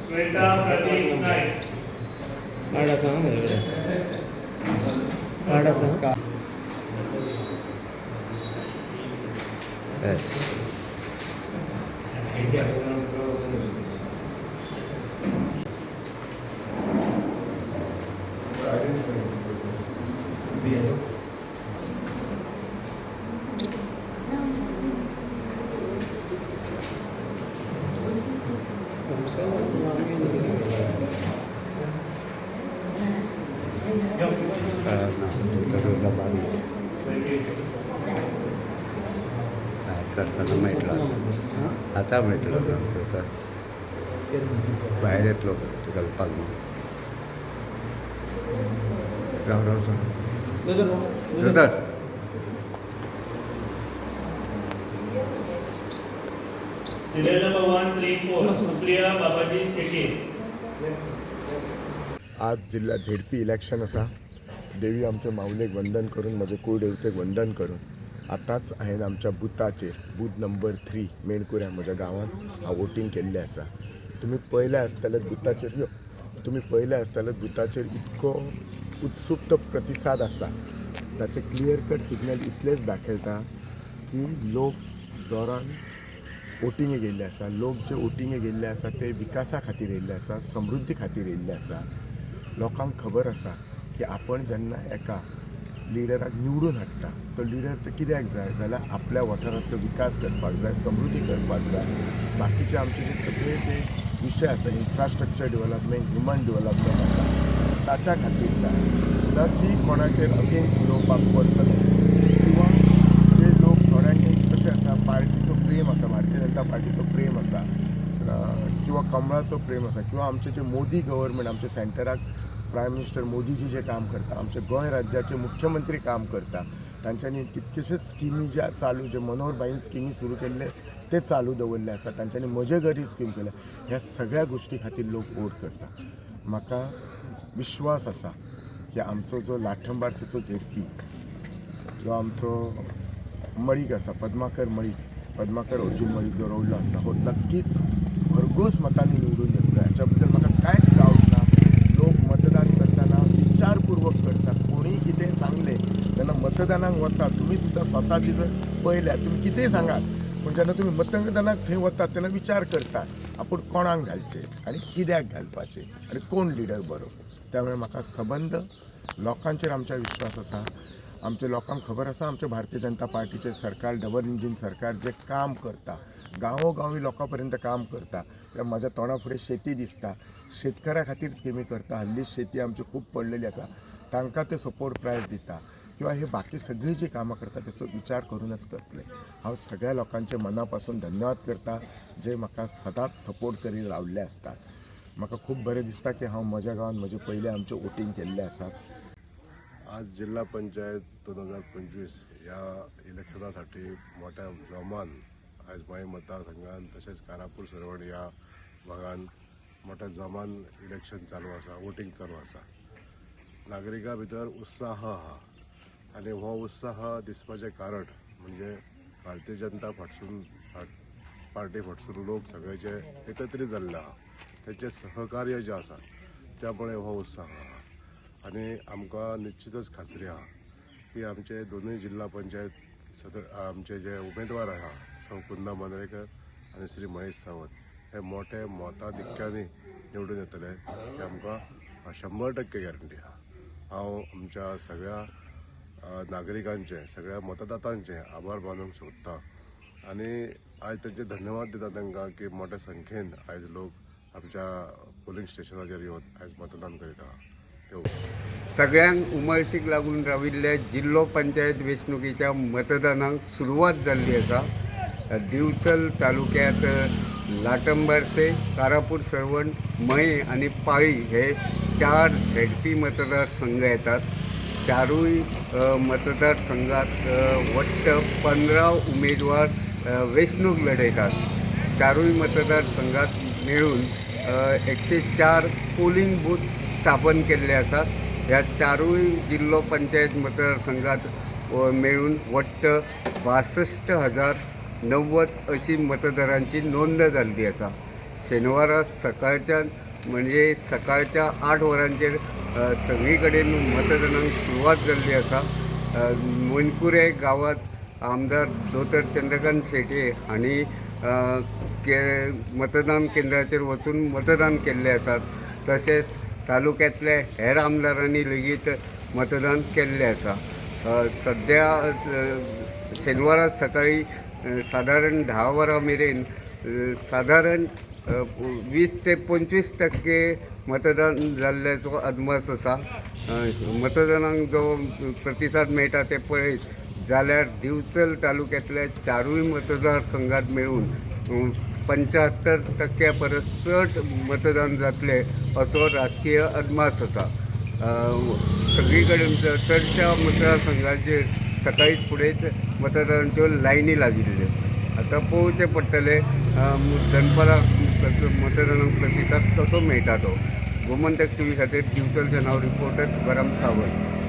Shweta Pradeep Naik. Card आसा न्हू म्हजे कडेन, कार्ड आसा. येस. ना, बारीक करतना मेळटलो, आतां मेळटलो ना तुका. भायर येतलो चलपाक न्हू. राव राव सांग दोतोर. Serial number 134, Supriya Babaji Shetty. आज जिल्हा झेडपी इलेक्शन आसा. देवी आमच्या माऊलेक वंदन करून, म्हजे कुळदेवतेक वंदन करून, आतांच हांवें आमच्या बुथाचेर, बूथ नंबर 3, मेणकुऱ्या म्हज्या गांवांत हांव वोटींग केल्लें आसा. तुमी पळयलें आसतलें बुथाचेर, यो, तुमी पळयलें आसतलें बुथाचेर इतको उत्सुक्त प्रतिसाद आसा. ताचें क्लियर कट सिग्नल इतलेंच दाखयता की लोक जोरान वोटिंगे गेल्ले आसा. लोक जे वोटिंगे गेल्ले आसा ते विकासा खातीर येयल्ले आसा, समृद्धी खातीर येयल्ले आसा. लोकांक खबर आसा की आपण जेन्ना एका लिडराक निवडून हाडटा, तो लिडर तो कित्याक जाय जाल्यार आपल्या वाठारांतलो विकास करपाक जाय, समृद्धी करपाक जाय. बाकीचे आमचे जे सगळे जे विशय आसा, इन्फ्रास्ट्रक्चर डेवलपमेंट, ह्युमन डेवलपमेंट आसा, ताच्या खातीर जाय, ना की कोणाचेर अगेन्स्ट उलोवपाक पर्सनल. किंवा जे लोक, थोड्यांक कशें आसा, पार्टीचो प्रेम आसा, भारतीय जनता पार्टीचो प्रेम आसा किंवा कमळाचो प्रेम आसा, किंवा आमचे जे मोदी गव्हर्मेंट, आमचे सेंटराक प्रायम मिनिस्टर मोदीजी जे काम करता, आमचे गोंय राज्याचे मुख्यमंत्री काम करता, तांच्यांनी कितकेशेच स्किमी ज्या चालू, जे मनोहर भाईन स्किमी सुरू केल्ले ते चालू दवरले आसा, तांच्यांनी म्हजे घरी स्कीम केल्या, ह्या सगळ्या गोश्टी खातीर लोक वोट करता. म्हाका विश्वास आसा की आमचो जो लाठंबार्सेचो झेडपी जो आमचो मळीक आसा, पद्माकर मळीक, पद्माकर अर्जून मळीक जो रोवलो आसा, हो नक्कीच भरघोस मतांनी निवडून येतलो. हाच्या बद्दल म्हाका कांयच डावट ना. लोक मतदान करतना विचारपूर्वक करतात. कोणीय कितें सांगलें तेन्ना मतदानाक वता, तुमी सुद्दां स्वताची जर पळयल्यार, तुमी कितेंय सांगात, पूण जेन्ना तुमी मतदानाक थंय वतात तेन्ना विचार करतात आपूण कोणाक घालचें आनी कित्याक घालपाचें आनी कोण लिडर बरो. त्यामुळे म्हाका सबंद लोकांचेर आमच्या विश्वास आसा. आमच्या लोकांक खबर आसा आमच्या भारतीय जनता पार्टीचें सरकार, डबल इंजीन सरकार जे काम करता, गांवोगांवी लोकां पर्यंत काम करता. त्या म्हज्या तोंडा फुडें शेती दिसता, शेतकाऱ्या खातीर स्किमी करता. हल्ली शेती आमची खूब पडलेली आसा, तांकां ते सपोर्ट प्रायस दिता किंवा हे बाकी सगळीं जी कामां करता तेचो विचार करूनच करतले. हांव सगळ्या लोकांचे मना पासून धन्यवाद करता जे म्हाका सदांच सपोर्ट करीत रावल्ले आसतात. म्हाका खूब बरें दिसता की हांव म्हज्या गांवांत म्हजे पयले आमचे वोटींग केल्ले आसात. आज जिल्हा पंचायत 2025 ह्या इलेक्शनासाठी मोठ्या जोमान आयज मयें मतदारसंघान तशेंच कारापूर सर्वण ह्या भागान मोठ्या जोमान इलेक्शन चालू आसा, वोटींग चालू आसा. नागरिकां भितर उत्साह आहा आनी हो उत्साह दिसपाचें कारण म्हणजे भारतीय जनता फाटसून पार्टी फाटसून लोक सगळे जे एकत्रीत जाल्ले आहा, तेंचें सहकार्य जें आसा, त्यामुळे हो उत्साह आहा. आनी आमकां निश्चितच खात्री आहा की आमचे दोनूय जिल्हा पंचायत आमचे जे उमेदवार आहा, सौ कुंदा मांद्रेकर आनी श्री महेश सावंत, हे मोठे मताधिक्यानी निवडून येतले ही आमकां 100% गॅरंटी आहा. हांव आमच्या सगळ्या नागरिकांचे, सगळ्या मतदातांचे आभार मानूंक सोदता आनी आयज तेंचे धन्यवाद दिता तांकां की मोठ्या संख्येन आयज लोक आमच्या पोलिंग स्टेशनाचेर येवन आयज मतदान करीत आहा. देव सगळ्यांक उमळशीक लागून राविल्ले जिल्लो पंचायत वेंचणुकेच्या मतदानाक सुरवात जाल्ली आसा. दिवचल तालुक्यांत लाटंबार्से, कारापूर सर्वण, मये आनी पाळी हे चार झेडपी मतदारसंघ येतात. चारूय मतदारसंघात वट्ट 15 उमेदवार वेंचणूक लढयतात. चारूय मतदारसंघात मेळून 104 पोलिंग बूथ स्थापन केल्ले आसात. ह्या चारूय जिल्लो पंचायत मतदारसंघात मेळून वट्ट 62,000 90 अशी मतदारांची नोंद जाल्ली आसा. शेनवारा सकाळच्यान म्हणजे सकाळच्या 8 वरांचेर सगळी कडेन मतदानाक सुरवात जाल्ली आसा. मेणकुरें गांवांत आमदार दोतोर चंद्रकांत शेटये हांणी मतदान केंद्राचेर वचून मतदान केल्लें आसा. तशेंच तालुक्यांतले हेर आमदारांनी लेगीत मतदान केल्लें आसा. सद्या शेनवारा सकाळी सादारण 10 वरां मेरेन सादारण 20 ते 25% मतदान जाल्ल्याचो अदमास आसा. मतदानाक जो प्रतिसाद मेळटा ते पळयत जाल्यार दिवचल तालुक्यांतल्या 4 मतदारसंघात मेळून 75% परस चड मतदान जातलें असो राजकीय अदमास आसा. सगळी कडेन चडश्या मतदारसंघाचेर सकाळीच फुडेंच मतदारांच्यो लायनी लागिल्ल्यो. आतां पळोवचें पडटलें दनपारां मतदानाक प्रतिसाद कसो मेळटा तो. गोमंतक टीव्ही खातीर दिवचलचें नांव रिपोर्टर तुकाराम सावंत.